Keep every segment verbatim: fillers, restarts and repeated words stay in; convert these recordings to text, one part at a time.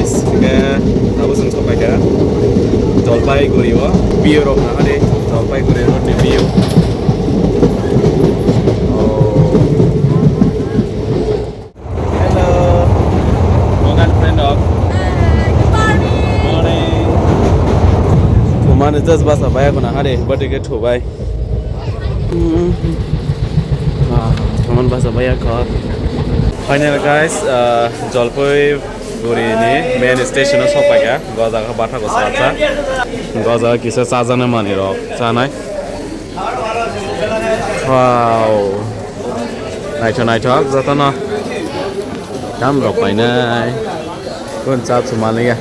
Hingke tabuk chwng sokphaikha Jalpaiguri o view rok nahadi, Jalpaiguri road ni view. Oh. Hello. Morning. Morning. Thumani just basa baya ko nahadi, bati ke thubai. Ah, thumani basa baya ko. Final guys, uh, Jalpai Guri ni main station o sokpaikha, go jaga bathak o salsa, go jaga kisa chajana manwi rok chanai. Wow, naithok naithok jotono tam rok painai, kun chap sumaliya.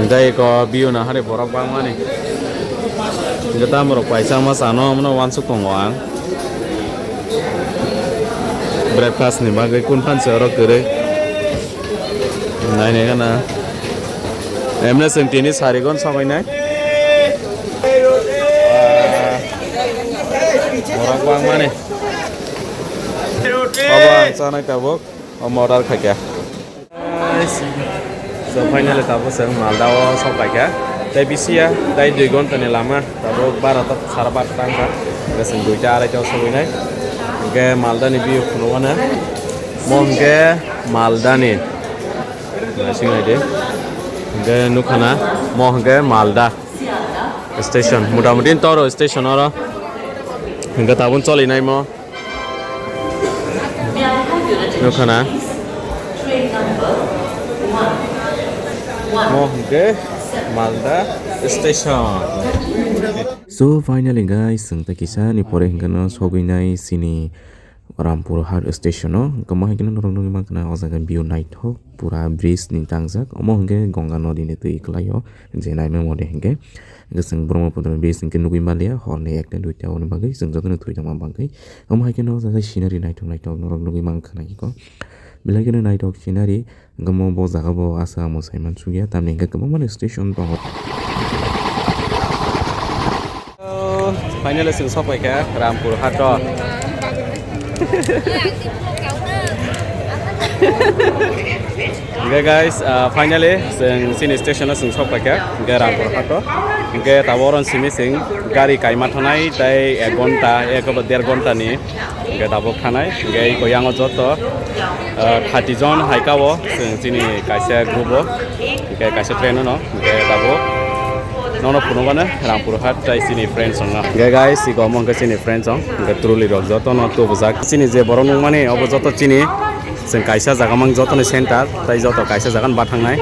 Tei ko view nahari borok bangmani, hingke tam rok paisa ma chano mano wansuk tongo ang. Breakfast ni bagwi kun phansi oro kwrwi. Nainai gana. Emne chwng tini sarigon sobainai. Borok bangmani. Obo ang chanai tabuk. Omo order khaikha. Guys, so finally tabuk chwng Malda o sokpaikha. Tei bisiya, tei dui gonta ni lama. Tabuk barota sara barota wngkha. Hingke chwng duita araita o sobainai. Hingke Malda ni view phunukmano. Mo hingke Malda ni. Naising naidi. Hingke nukhana. Mo hingke Malda station. Motamuti toro station oro. Hingke tabuk cholinai mo. Nukhana. Mo hingke Malda station. So finally guys, chwng tei kisa ni pore hingke no sogwi nai chini Rampur Hat station o. Hingke mo hai khe norok nugwi mankha na o jaga view naithok, pura bridge ni tangjak. Omo hingke Ganga nodi ni twi kwlai o, je naimani mode hingke. Hingke chwng Brahmaputra bridge hingke nugwi manliya, hor ni ekta duita oni bagwi chwng jotono thwi tongma bagwi. Omo hai khe no o jaga scenery naithok naithok norok nugwi mankha na iko. Belai kheno naithok scenery, hingke mo bo jaga bo asa amo saiman sukya, tamni hingke kwbangma ni station tongo. Finally chwng sokpaikha Rampur Hat o. Hingke guys, ah, finally chwng chini station o chwng sokpaikha, hingke Rampur Hat o. Hingke tabuk oro simi chwng gari kaima thanai tei ek ghonta, eko ba der ghonta ni hingke tabuk thanai. Hingke eko yang o joto, ah, thirty jon hai ka o chwng chini kaisa group o, hingke kaisa train o no, hingke tabuk nono phunukmano Rampur Hat tei chini friends rok no. Hingke guys, eko omo hingke chini friends rok, hingke trolley rok joto no tubujak. Chini je borok nukmani obo joto chini. Chwng kaisa jaga mang jotoni center, tei joto kaisa jaga ni bathangnai.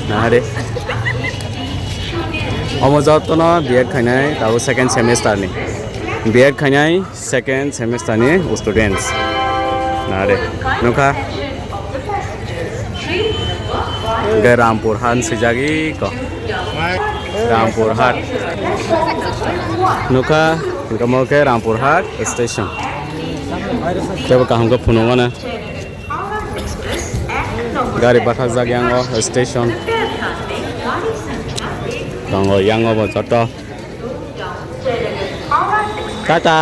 Nahari. Omo jotono B Ed khainai, tabuk second semester ni. B Ed khainai second semester ni students. Nahari. Nukha. Hingke Rampur Hat swijak iko. Rampur Hat. Nukha, hingke omo khe Rampur Hat station. Tebo kaham khe phunukmano. Gari bathakjak yang o station. Tongo yang o bo joto. Tata.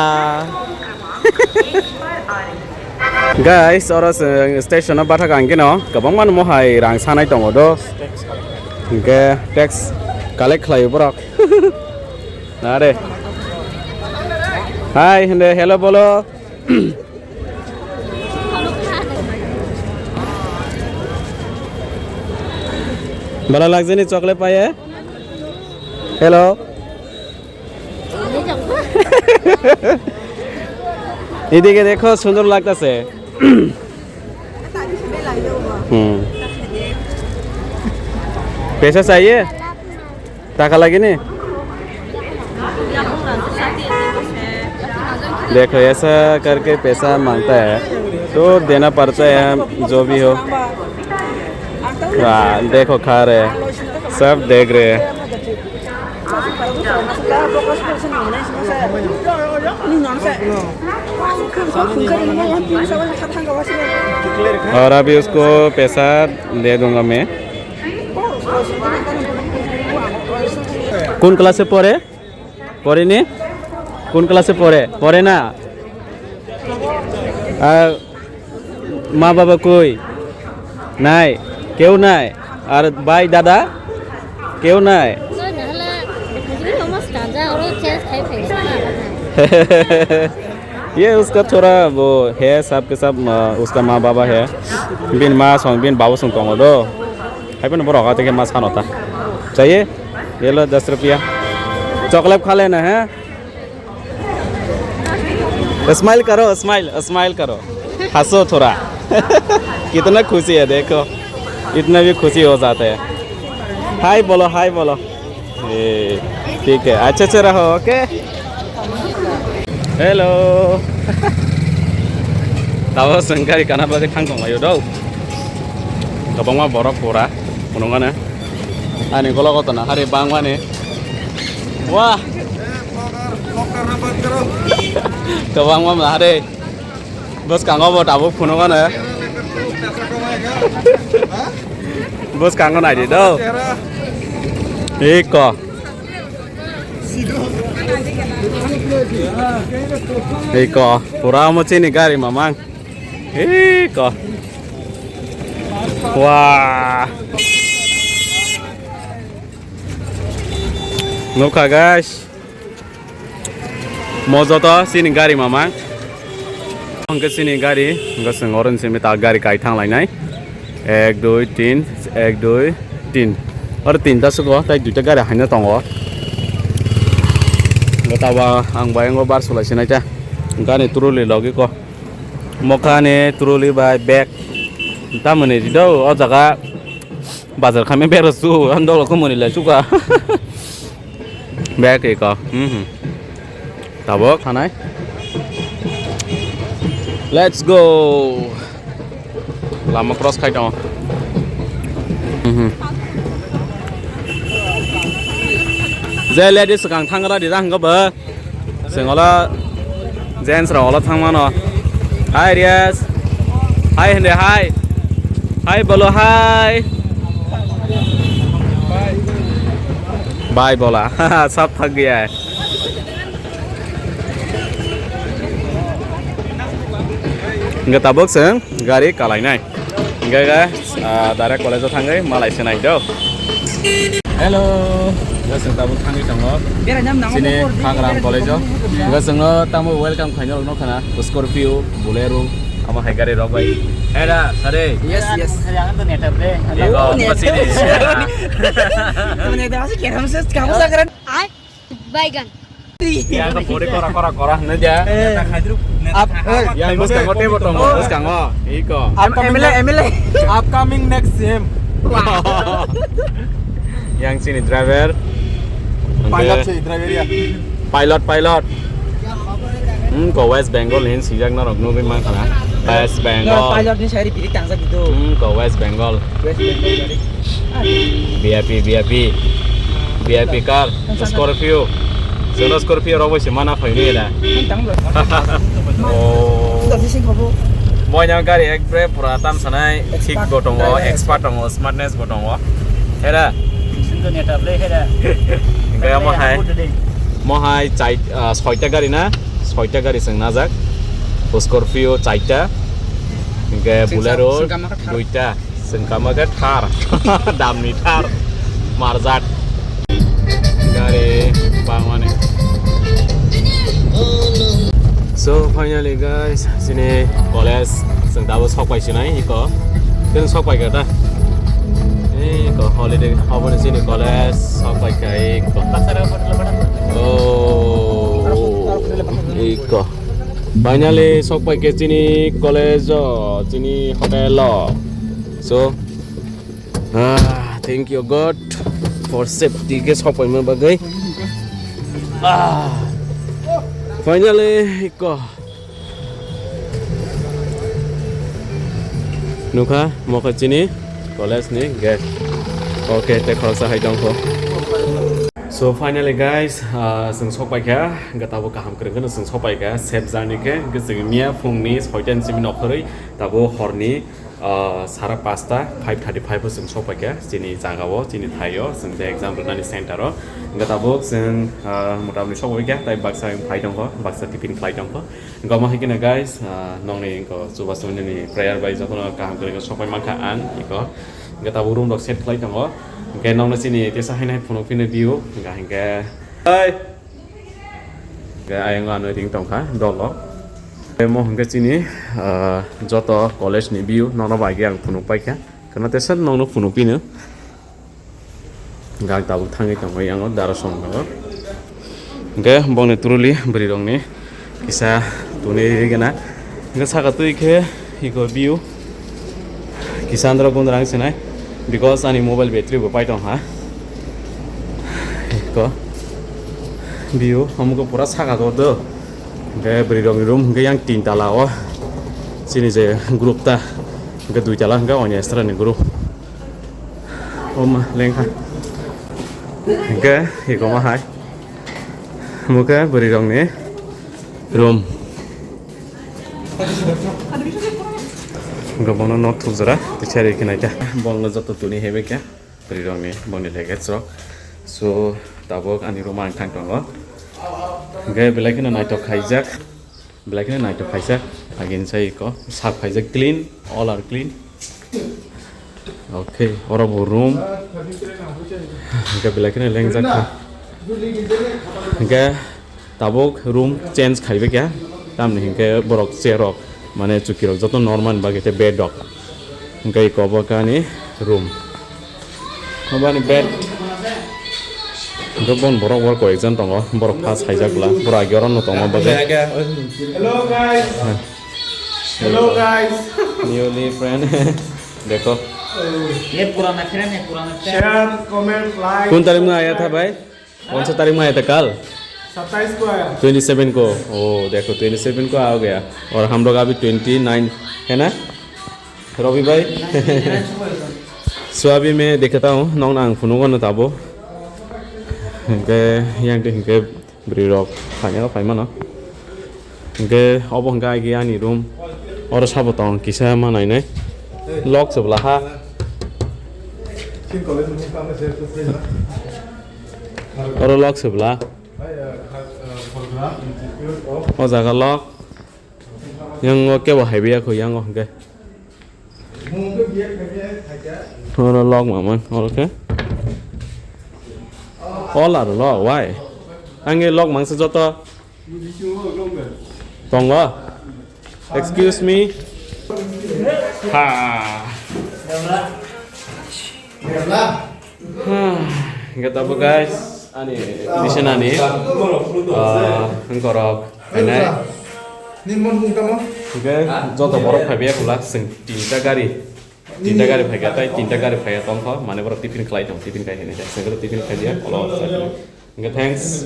Guys, oro chwng station o bathak ang khe no kwbangma no mohai rang sanai tongo do. Hingke tax collect khlai borok. Nare. Hi, hinde hello bolo. Bala lagjani chocolate paye? Hello. এদিকে দেখো, সুন্দর লাগতেছে। হুম। पैसा चाहिए? টাকা লাগেনি? देखो, ऐसा करके पैसा मांगता है, तो देना पड़ता है, जो भी हो। हाँ, देखो, खा रहे हैं, सब देख रहे हैं। और अभी उसको पैसा दे दूंगा मैं। কোন ক্লাসে পড়ে? পড়েনি? কোন ক্লাসে পড়ে? পড়ে না? আর মা বাবা কই? নাই? কেউ নাই? Ar bhai, dada, keu nai? Nai, nahala, bujli momo skanja, oro change khai phai sa. Ye uska thora wo hai, sab ke sab, uh, uska maa baba hai. Bini maa song, bini baba song tongo do. Hai phano borok atike maa sano ta. Chahiye? Ye lo das rupiya. Chocolate kha lena hai? Smile karo, smile, smile karo. हंसो थोड़ा। कितना खुशी है देखो, इतना भी खुशी हो जाता है। Hi बोलो, hi बोलो। ए, ठीक है, अच्छे से रहो, OK? Hello। Tabo chwng gari kana bagwi thang tonglaio do. Kwbangma borok pura phunukgano. Ani ulo koto na hari bangmani. Wah. Kwbangma mare. Bwskango bo tabuk phunukgano. Bwskango naidi do. Iko. Iko. Pura omo chini gari mamang. Iko. Wah. Nukha, guys. Mo joto chini gari mamang. Hwnkhe chini gari, hwnkhe chwng oro ni simi ta gari kai thang lainai. Ek, dui, tin, ek, dui, tin. Oro tinta sugo, tai duita gari haino tongo. Hwnkhe tabo ang bai ango bar sulai sinai ta. Gari trolley logi ko. Mokha ni trolley bai bag. Tamoni rido o jaga bazar khaime bag rw su, ang dolo khe moni lai suka. Bag iko. Mhm. Tabok thanai. Let's go. Lama cross khai tongo. Mhm. Je ladies swkang thangra di jang go bo. Swng olo gents rok olo thang mano. Hi Riyas. Hi hindi hi. Hi bolo hi. Bye bola. Sab thak gaya hai. Hingke tabok chwng gari kalainai. Hingke, ah, direct college o thangwi malai se nai do. Hello. Hingke chwng tabok thangwi tongo. Chini Khagram college o. Hingke chwngno tamo welcome khaina rokno khana Scorpio, Bolero, amo hai gari rok bai. Hera, sare. Yes, yes. Ego, Oh, apa sini? Neta. Neta, asik ya, kamu sakaran. Baigan. Yang ke pori kora kora kora hingna dia. Eh. Ap, eh, Yang bwskango tebo tongo, bwskango. Iko. Upcoming M L A, next, M L A. Upcoming next C M. Yang chini driver. Pilot Hingke si driver ya. Pilot, pilot. Hmm, ko West Bengal hin sijak norok nugwi mankha na. West Bengal. Pilot ni sari birik tangjak gitu. Hmm, ko West Bengal. West Bengal gari. V I P, V I P. V I P car, Scorpio. Sono Scorpio rok bai se mana phai ni da. Ang tang lo. Oh. Sudah bising khobo. Moina gari ekbre pura tam sanai, thik bo tongo, expert tongo, smartness bo tongo. Hera. Sing to neta ble hera. Hingke amo hai. Mohai chai, ah, soita gari na, soita gari chwng najak. Scorpio chaita. Hingke Bolero duita. Chwng kama khe Thar. Damni Thar. Marjak. Gari bangmani. So finally guys, chini college chwng tabuk sok pai sinai iko. Chwng sok pai kha ta. Iko holiday obo ni chini college sok pai kha iko. Oh, iko. Finally sok pai kha chini college o, chini hotel o. So, ah, thank you God for safety ke sok paima bagwi. Ah, finally iko. Nukha mokha chini college ni gate. Okay, te khoroksa hai tongkho. So finally guys, ah, chwng sok pai kha, hwnkhe tabuk kaham kwrwng kheno chwng sok pai kha, safe journey khe, hwnkhe chwng miya phungni soita ni simi nokharwi tabuk horni, ah, sara pasta, five thirty five o chwng sok pai kha, chini jaga o, chini thai o, chwng je exam rwnani center o, hwnkhe tabuk chwng, ah, motamoti sok pai kha, tai baksa phai tongkho, baksa tiffin khlai tongkho, hwnkhe omo hai kheno guys, ah, nokni wngkha chubachu nini prayer bai jotono kaham kwrwng khe sok pai mankha ang, iko. Hingke tabuk room rok set khlai tongo. Hingke nokno chini tesa haino hai phunuk phino view. Hingke hingke, hai. Hingke ayang ano ring tongkha dolo. Hingke mo hingke chini, ah, joto college ni view nokno bai khe ang phunuk paikha. Kana tesa nokno phunuk phino. Hingke ang tabuk thangwi tongo yang o dara song tongo. Hingke bongni truly bwrwi rokni kisa tuni rigena. Hingke saka twi khe iko view kisa andro gundra ang sinai, because ani mobile battery bo pai tong ha. Iko view amuko pura saka do do. Hingke bwrwi rokni room hingke yang tin tala o chini je group ta, hingke dui tala hingke oni extra ni group. Oma lengkha. Hingke iko ma hai. Muke bwrwi rokni room. Hingke bono nok thuk jora tichari khe naikha. Bongno joto tuni hebe khe bwrwi rokni bongni luggage rok. So tabuk ani room ang thang tongo. Hingke belai kheno naithok khaijak. Belai kheno naithok khaijak. Agin sai ko sap khaijak clean, all are clean. Okay, oro bo room. Hingke belai kheno lengjak kha. Hingke tabuk room change khaibai kha. Tamni hingke borok chair rok mane chuki rok joto normal bagwi te bed rok. Hingke iko bo kani room. Aboni bed. Hingke bon borok borok koi ekjon tongo. Borok first haijak bwla. Borok agi oro no tongo bagwi. Hello guys. Hello guys. Newly friend. Dekho. ये पुराना फ्रेंड है, पुराना friend. Share, comment, like, कौन तारीख में आया था भाई? कौन सा तारीख में आया था कल? सत्ताईस को आया। ट्वेंटी सेवन को। ओ देखो, ट्वेंटी सेवन को आ गया। और हम लोग अभी ट्वेंटी नाइन है ना, रवि भाई? So अभी मैं देखता हूँ, nong nang phunuk ano tabo. Hingke yang de hingke bwrwi rok phaina rok phaimano. Hingke obo hingke agi ani room. Oro sabo tong kisa ma nainai. Lock se bwla ha. Oro lock se bwla. O jaga lock. Yang o kebo haibiya kho yang o hingke. Oro lock mamang oro khe. All are lock, why? Ang e lock mangsa joto. Tongo? Excuse me. Ha. Hingke tabuk guys, ani edition ani, ah, hingkorok, ene. Hingke joto borok phaibai phela, chwng tinta gari, tinta gari phaikha, tai tinta gari phaikha tongkha, mane borok tiffin khlai tong, tiffin khai hinwi, chwng tiffin khai dia, olo. Hingke thanks.